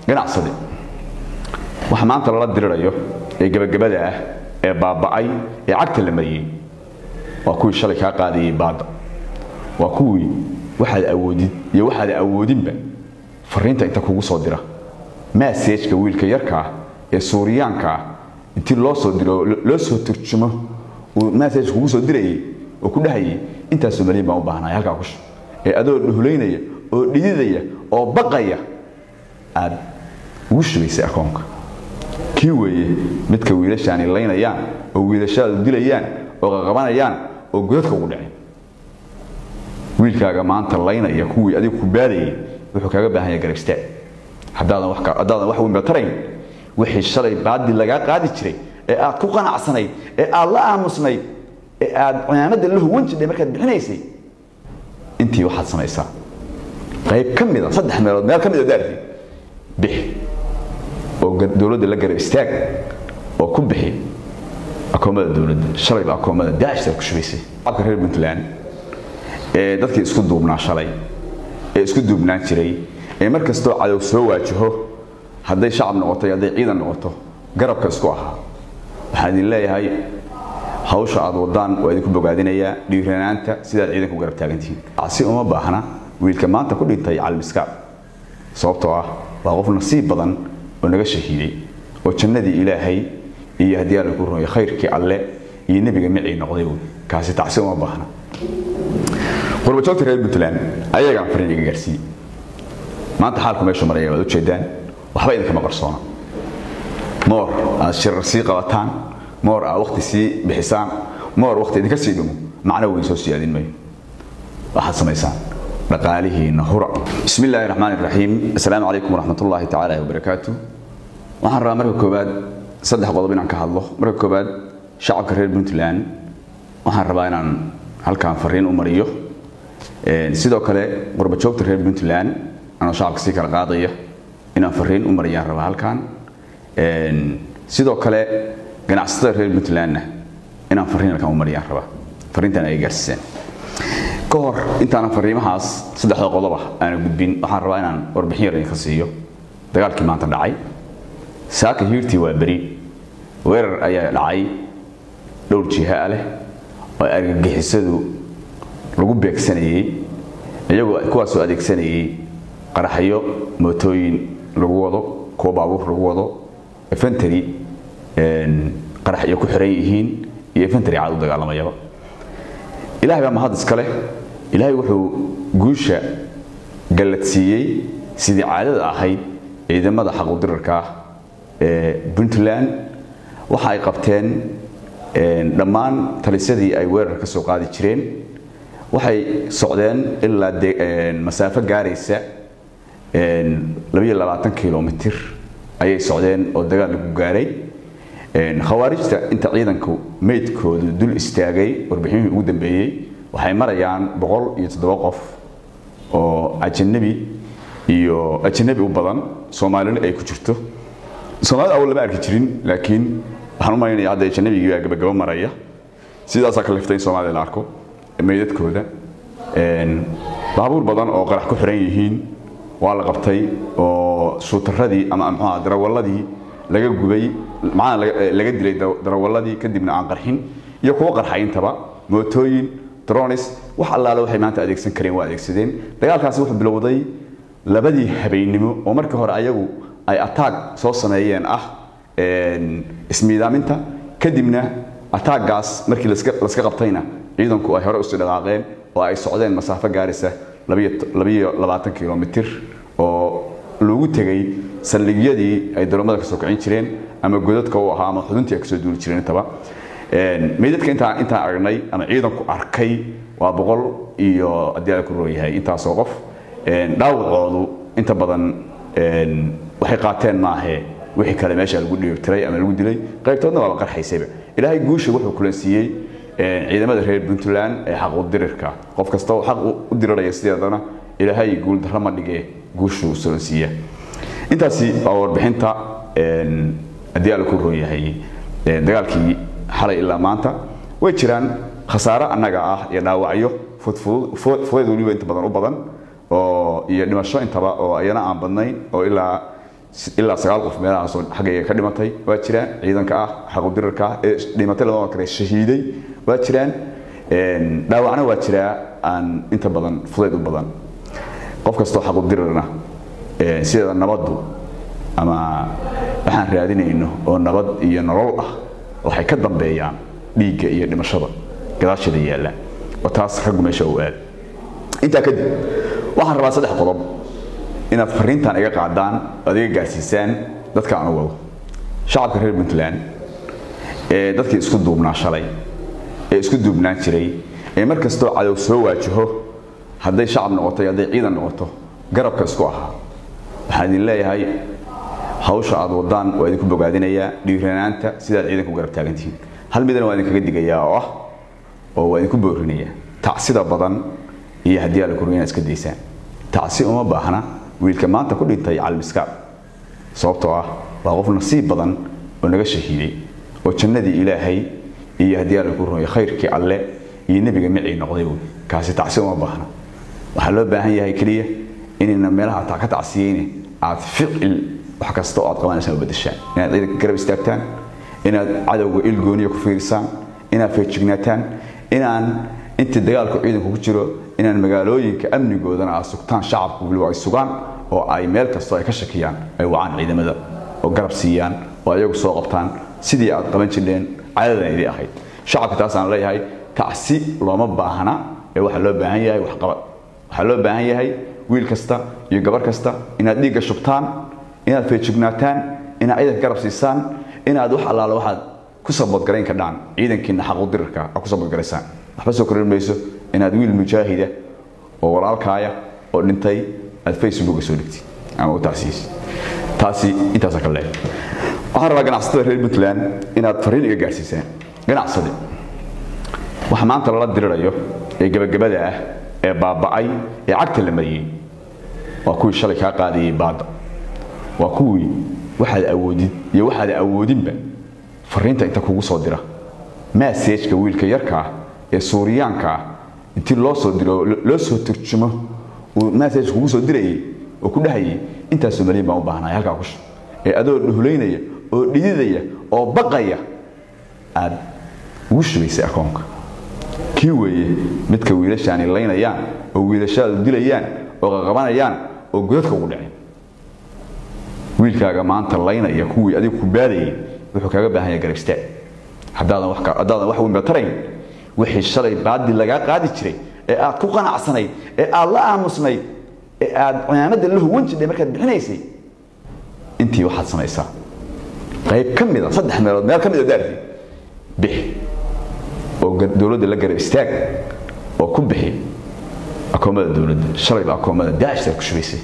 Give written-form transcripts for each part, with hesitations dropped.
Ganacsade waxa maanta lala dirirayo ee gabagabada ah ee baaba'ay ee cagta la mariyey waa kuwii shalay kaa qaadayay baadda, waa kuwii waxaad awoodid iyo waxaad awoodinba fariinta inta kugu soo dira message-ka wiilka yarka ah ee Suuriyaanka ah intii loo soo diro loo soo turjumo uu message kugu soo dirayay oo ku dhahayay intaas Soomaaliya baan u baahnahay halkaa ku shub, ee adoo dhuhulaynaya oo dhididaya oo baqaya aad ugu shubaysay akoonka. Kii weeye midka wiilashaani laynayaan oo wiilashaadu dilayaan oo qaqabanayaan oo godadka ugu dhaceen. Wiilkaaga maanta laynaya kuwii adiga ku baadayay wuxuu kaaga baahan yahay garab istaag. Haddaadan wax weyn ba tarayn wixii shalay baadi lagaa qaadi jiray ee aad ku qanacsanayd ee aad la aamusnayd ee aad cunaamadda la huwan jirtay markaad bixinaysay, intii waxaad samaysaa qayb ka mid a 3 meelood meel ka mid a daarti bixi oo dowladda la garab istaag oo ku bixi akoomada dowladda. Shalayba akoomada Daacishta ku shubaysay. Shacabka reer Puntland ee dadkii isku duubnaa shalay ee isku duubnaan jiray ee mar kastoo cadow soo waajaho hadday shacab noqoto iyo hadday ciidan noqoto garabka isku ahaa, waxaan idin leeyahay hawsha aad wadaan waa idinku bogaadinayaa dhiiranaanta sidaad ciidanku garab taagantihiin. Si uma baahna wiilka maanta ku dhintay Calmiskaab, sababtoo ah waa qof nasiib badan oo naga shahiiday oo jannadii Ilaahay iyo haddii Alla ku rumeeyo khayrkii Alle iyo nebiga micii noqday wey. Kaasi tacsi uma baahna. Qurbajoogta reer Puntland ayagaan fariin iga gaarsiiyey. Maanta xaalku meeshu maraya waad ujeedaan, waxba idinkama qarsoona. Moor aad shirar sii qabataan, moor aad waqti sii bixisaan, moor waqti idinka sii dhumo, macno weyn soo siyaadin mayo. Waxaad samaysaan dhaqaalihiina hura. Bismi illaahi raxmaani raxiim. Assalaamu calaykum waraxmatullaahi tacaala wabarakaatu. Waxaan rabaa marka koowaad 3 qodob inaan ka hadlo. Marka koowaad shacabka reer Puntland waxaan rabaa inaan halkan fariin u mariyo. Sidoo kale qurbajoogta reer Puntland anoo shacabka sii kala qaadaya inaan fariin u mariyaan rabaa halkan. Sidoo kale ganacsatada reer Puntlandna inaan fariin halkan u mariyaan rabaa. Fariintan ay gaarsiiseen. Ka hor intaanan fariimahaas 3 qodob ah aanan gudbin, waxaan rabaa inaan warbixin yar idinka siiyo dagaalkii maanta dhacay. Saaka hiirtii waa beri weerar ayaa dhacay dhowr jiha leh oo argagixisadu lagu beegsanayay, iyagoo kuwaasoo adeegsanayay qaraxyo mootooyin lagu wado, kuwa baabuur lagu wado, infantry qaraxyo ku xiran yihiin iyo infantry caad u dagaalamayaba. Ilaahay baa mahad iska leh. Ilaahay wuxuu guusha galladsiiyey sidii caadada ahayd ciidamada xaqudirarka ah ee Puntland. Waxa ay qabteen dhammaan talisyadii ay weerar ka soo qaadi jireen. Waxay socdeen ilaa masaafo gaaraysa 22 kilomitir ayay socdeen oo dagaal lagu gaaray. Khawaarijta inta ciidanku meydkoodu dul istaagay warbixinihii ugu dambeeyey waxay marayaan 107 qof oo ajanabi iyo ajanabi u badan, Soomaalina ay ku jirto. Soomaalida awal lama arki jirin, laakiin waxaan u malaynayaa hadda ajanabigii baa gabagabo maraya, sidaasaa ka liftay in Soomaalida la arko meydadkooda. Baabuur badan oo qarax ku xiran yihiin waa la qabtay oo shuutaradii ama muxuu darawaladii laga gubay, macnaha laga dilay darawaladii kadibna aan qarxin iyo kuwa qarxay intaba, mootooyin, drones, wax allaale waxay maanta adeegsan kareen waa adeegsadeen. Dagaalkaasi wuxuu bilowday 2dii habeennimo oo markii hore ayagu ay attack soo sameeyeen ah ismiidaaminta, kadibna attackgaas markii laska qabtayna ciidanku ay hore usii dhaqaaqeen oo ay socdeen masaafo gaaraysa 22 kilomitir oo loogu tegay saldhigyadii ay daroomada ka soo kicin jireen ama godadka u ahaa ama xuduntii ay kasoo duuli jireen intaba. Meydadka intaan aragnay ama ciidanku arkay waa 100 iyo haddii Alla ku rooyahay intaasoo qof. Dhaawacoodu inta badan waxay qaateen maahe, wixii kale meesha lagu dhiirtiray ama lagu dilay, qaybtoodna waaba qarxaysayba. Ilaahay guusha wuxuu kulansiiyey ciidamada reer Puntland ee xaq u dirirka. Qof kasta oo xaq u diriraya sideedana Ilaahay guul darro ma dhige, guushuu sulansiiya. Intaasi waa warbixinta haddii Alla ku rooyahay dagaalkii xalay ilaa maanta. Way jiraan khasaare annaga ah iyo dhaawacyo fudfudud, fudayd weliba inta badan u badan oo iyo dhimasho intaba oo ayana aan badnayn oo ilaa Ilaa 9 qof meelahaas oo xaggayga ka dhimatay waa jiraan. Ciidanka ah xaqudirarka ah ee dhimatay lama kale shahiiday waa jiraan. Dhaawacna waa jiraa aan inta badan fudayd u badan. Qof kastoo xaqudirarna sida nabaddu ama waxaan raadinayno oo nabad iyo nolol ah waxay ka dambeeyaan dhiigga iyo dhimashada gadaasheeda yaalla, oo taas raggu meesha u aad. Intaa kadib waxaan rabaa 3 qodob inaad fariintan iga qaadaan oo iga gaarsiisaan dadka aan u wado. Shacabka reer Puntland ee dadkii isku duubnaa shalay ee isku duubnaan jiray ee mar kastoo cadow soo waajaho, hadday shacab noqoto iyo hadday ciidan noqoto, garabka isku ahaa, waxaan idin leeyahay hawsha aad wadaan waa idinku bogaadinayaa dhiiranaanta sidaad ciidanka u garab taagantihiin. Hal midna waa idinkaga digayaa oo ah oo waa idinku boorinayaa tacsida badan iyo haddii alla kuriyo inaad iska daysaan. Tacsi uma baahna wiilka maanta ku dhintay Calmiskaab, sababtoo ah waa qof nasiib badan oo naga shahiiday oo jannadii Ilaahay iyo haddii alla ku rumeeyo khayrkii Alle iyo nebiga micii noqday. Wey kaasi tacsi uma baahna. Waxaa loo baahan yahay keliya inayna meelaha ka tacsiyeyne aad ficil wax kasta oo aad qabanaysaan u bedeshaan, inaad ciidanka garab istaagtaan, inaad cadowga ilgooniya ku fiirisaan, inaad feejignaataan, inaan inta dagaalku ciidanku ku jiro inaan magaalooyinka amnigoodana aad sugtaan, shacabku weliba ay sugaan oo ay meel kastoo ay ka shakiyaan ay wacaan ciidamada oo garab siiyaan oo ayagu soo qabtaan sidii aad qaban jireen caadadan idii ahayd. Shacabka taasaan leeyahay, tacsi looma baahna ee waxaa loo baahan yahay waxqabad. Waxaa loo baahan yahay wiil kasta iyo gabar kasta inaad dhiigga shubtaan, inaad feejignaataan, inaad ciidanka garab siisaan, inaad wax allaala waxaad ku saboodgarayn kadhaan ciidankiina xaqudirarka aad ku saboodgaraysaan. Waxba soo kordhin mayso inaad wiil mujaahida oo walaalkaaya oo dhintay aad Facebooka soo dhigtid ama u tacsiisid. Taasi intaasa ka leeyahay. Waxaan rabaa ganacsatada reer Puntland inaad fariin iga gaarsiisaan. Ganacsade waxa maanta lala dirirayo ee gabagabada ah ee baaba'ay ee cagta la mariyey waa kuwii shalay kaa qaadayay baadda, waa kuwii waxaad awoodid iyo waxaad awoodinba fariinta inta kugu soo dira message-ka wiilka yarka ah ee Suuriyaanka ah intii loo soo diro loo soo turjumo uu message kugu soo dirayay oo ku dhahayay intaasoo malyan baan u baahnahay halkaa ku shub, ee adoo dhuhulaynaya oo dhididaya oo baqaya aad ugu shubaysay akoonka. Kii weeye midka wiilashaani laynayaan oo wiilashaadu dilayaan oo qaqabanayaan oo godadka ugu dhaceen. Wiilkaaga maanta laynaya kuwii adiga ku baadayay wuxuu kaaga baahan yahay garab istaag. Haddaadan wax weyn ba tarayn wixii shalay baadi lagaa qaadi jiray ee aad ku qanacsanayd ee aad la aamusnayd ee aad cimaamadda la huwan jirtay markaad bixinaysay, intii waxaad samaysaa qayb ka mid a 3 meelood meel ka mid a daarti bixi oo dowladda la garab istaag oo ku bixi akoomada dowladda. Shalay baa akoomada Daacish ku shubaysay.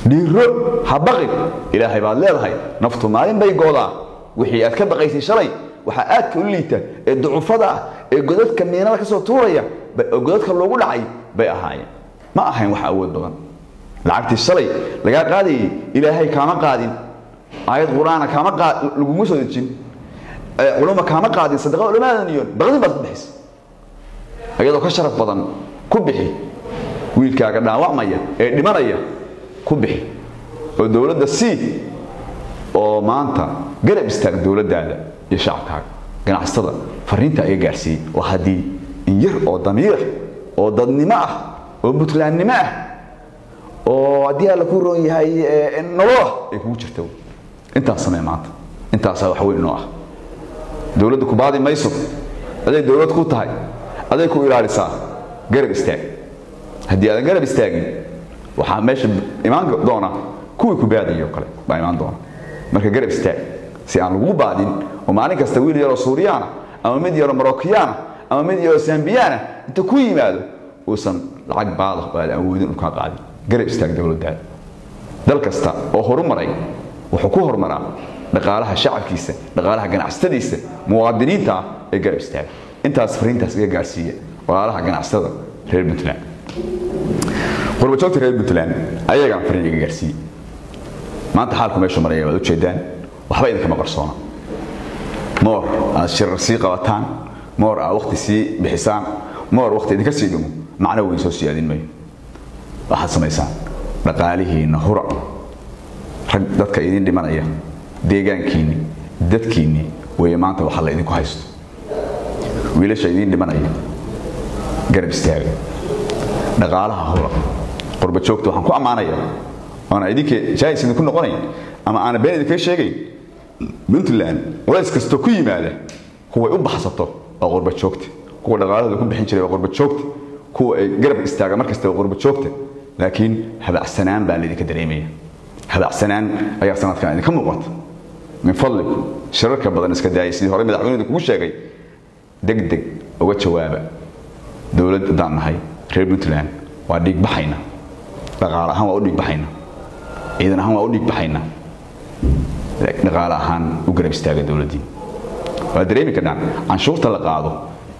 Dhiiro ha baqin, Ilaahay baad leedahay, naftu maalin bay goodaa. Wixii aad ka baqaysay shalay waxaa aadka u liita ee ducufada ah ee godadka miinada ka soo tuuraya oo godadka loogu dhacay bay ahaayeen. Ma ahayn wax awood badan. Lacagtii shalay lagaa qaadayay Ilaahay kaama qaadin, aayad qur-aana kaama laguma soo dejin, culuma kaama qaadin, sadaqada culimaadan iyo baqdin baad ku bixisay. Iyadoo ka sharaf badan ku bixi wiilkaaga dhaawacmaya ee dhimanaya ku bixi oo dowladda sii oo maanta garab istaag dowladdaada iyo shacabkaaga. Ganacsatada fariinta iga gaarsiiyey oo haddii in yar oo damiir oo dadnimo ah oo Puntlandnimo ah oo haddii alla ku roon yahay nolol ah ay kugu jirto, intaas samee maanta. Intaasaa wax weyn noo ah. Dowladda ku baadi mayso, aday dowlad ku tahay, aday ku ilaalisaa, garab istaag. Haddii aadan garab istaagin waxaa meesha imaan doona kuwii ku baadayay oo kale baa imaan doona. Marka garab istaag si aan lagu baadin oo maalin kasta wiil yaroo Suuriyaana ama mid yaroo Marookiyaana ama mid yaroo Zambiyaana inta ku yimaado uusan lacag baada oo aad awoodin u kaa qaadin. Garab istaag dowladdaada. Dal kasta oo horumaray wuxuu ku horumaraa dhaqaalaha shacabkiisa, dhaqaalaha ganacsatadiisa, muwaadiniinta ee garab istaaga. Intaas fariintaas iga gaarsiiya walaalaha ganacsatada reer Puntland. Qurba joogta reer Puntland ayagaan fariin iga gaarsiiyey. Maanta xaalku meeshu maraya waad ujeedaan, waxba idinkama qarsoona. Moor aad shirar sii qabataan, moor aad waqti sii bixisaan, moor waqti idinka sii dhumo, macno weyn soo siyaadin mayo. Waxaad samaysaan dhaqaalihiina hura, Rag dadka idin dhimanaya deegaankiinni dadkiinni way maanta waxa la idinku haysto. Wiilasha idin dhimanaya garab istaaga, dhaqaalaha hura. Qurba joogta waxaan ku ammaanayaa oona idinka jaayis idinku noqonayn ama aana been idinkaga sheegayn, Puntland culays kastoo ku yimaada kuway u baxsato waa qurba joogta, kuwa dhaqaalahooda ku bixin jiray waa qurba joogta, kuwa ay garab istaaga mar kasta waa qurba joogta. Laakiin habacsanaan baa laydinka dareemaya, habacsanaan ayaa sanadkan idinka muuqata. Min fadlikum shirarka badan iska daaya, sidii hore madaxweynuhu kugu sheegay degdeg uga jawaaba. Dowlad haddaan nahay reer Puntland waa dhiig baxayna, dhaqaale ahaan waa u dhiig baxayna, ciidan ahaan waa u dhiig baxayna, dhaqaale ahaan u garab istaaga dowladdii. Waa dareemi karnaa canshuurta la qaado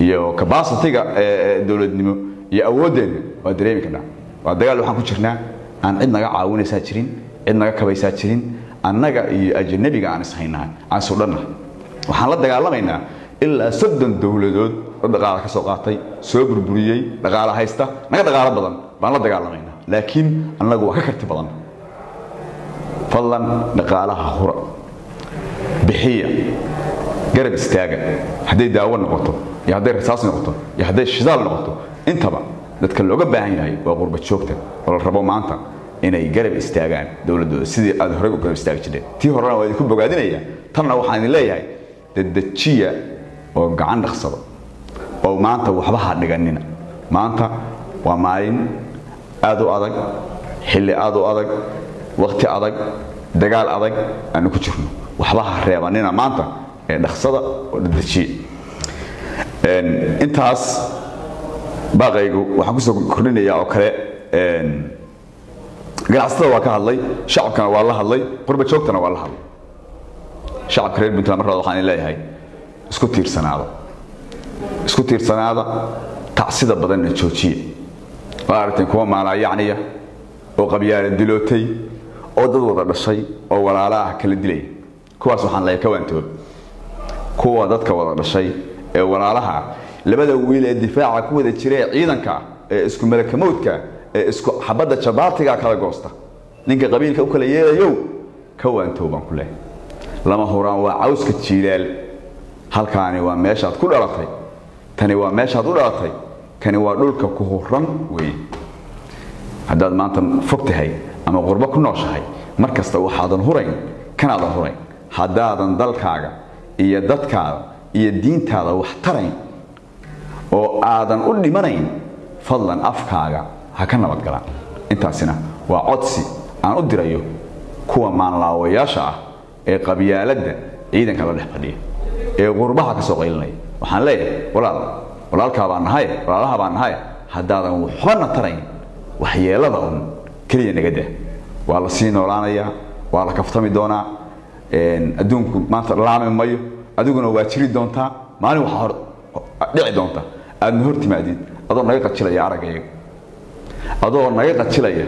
iyo capacity-ga dowladnimo iyo awooddeena, waa dareemi karnaa. Waa dagaal waxaan ku jirnaa aan cid naga caawinaysaa jirin, cid naga kabaysaa jirin, annaga iyo ajnabiga aan ishaynaa aan isu dhannahay. Waxaan la dagaalamaynaa ilaa 30 dowladood oo dhaqaale ka soo qaatay, soo burburiyey, dhaqaale haysta, naga dhaqaale badan baan la dagaalamaynaa, laakiin annagu waa ka karti badan. Fadlan dhaqaalaha hura, bixiya, garab istaaga, hadday daawo noqoto iyo hadday rasaas noqoto iyo hadday shidaal noqoto, intaba dadka looga baahan yahay waa qurba joogta oo la rabo maanta inay garab istaagaan dowladooda sidii aad horey u garab istaagi jireen. Tii horena waa idinku bogaadinaya, tanna waxaan idin leeyahay dedejiya oo gacan dhaqsada oo maanta waxba ha dhiganina. Maanta waa maalin aad u adag, xilli aad u adag, waqti adag, dagaal adag aanu ku jirno. Waxba ha reebanina maanta ee dhaqsada oo dedejiya. Intaas baaqaygu waxaan kusoo kordhinayaa oo kale, ganacsatada waa ka hadlay, shacabkana waa la hadlay, qurba joogtana waa la hadlay. Shacabka reer Puntland mar labaad waxaan idin leeyahay isku tiirsanaada, isku tiirsanaada, tacsida badanna joojiya. Waa aragteen kuwa maalaayacniya oo qabyaala dilootay oo dad wada dhashay oo walaala ah kala dilaya. Kuwaas waxaan leeyahay ka waantoob. Kuwa dadka wada dhashay ee walaalaha, labada wiil ee difaaca ku wada jira ee ciidanka ee isku malakamowdka ee isku xabadda jabaatiga kala goosta, ninka qabiilka u kala yeelayow ka waantoob baan ku leeyahay. Lama huraan waa cawska jiilaal. Halkaani waa meeshaad ku dhalatay, tani waa meeshaad u dhalatay, kani waa dhulka ku huran weeye. Haddaad maanta fog tahay ama qurbo ku nooshahay, mar kasta waxaadan hurayn kanaadan hurayn. Haddaadan dalkaaga iyo dadkaada iyo diintaada wax tarayn oo aadan u dhimanayn, fadlan afkaaga ha ka nabadgalaan. Intaasina waa codsi aan u dirayo kuwa maanlaawayaasha ah ee qabyaaladda ciidanka la dhex fadhiya ee qurbaha ka soo qaylinaya. Waxaan leeyahay walaal, walaalkaa baan nahay, walaalaha baan nahay, haddaadan waxbana tarayn waxyeelada un keliya naga dah. Waa la sii noolaanayaa, waa la kaftami doonaa, adduunku maanta laami mayo, adiguna waa jiri doontaa, maalin waxaa hor dhici doonta aadna hor timaadid adoo naga qajilaya araggayaga, adoo naga qajilaya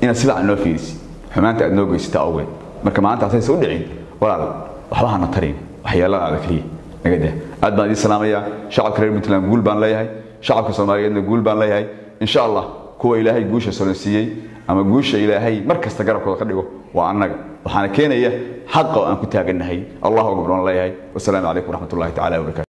inaad si fiican noo fiirisid xumaanta aad noo geysata awgeed. Marka maanta asaysa u dhicin walaal, waxba hana tarin, waxyeeladaada keliya naga dah. Aad baan idiin salaamayaa. Shacabka reer Puntland guul baan leeyahay, shacabka Soomaaliyeedna guul baan leeyahay. Insha Allah kuwa Ilaahay guusha solansiiyey ama guusha Ilaahay mar kasta garabkooda ka dhigo waa annaga, waxaana keenaya xaqa oo aan ku taagannahay. Allahu akbar baan leeyahay. Wasalaamu calaykum waraxmatullahi tacaala wabarakatu.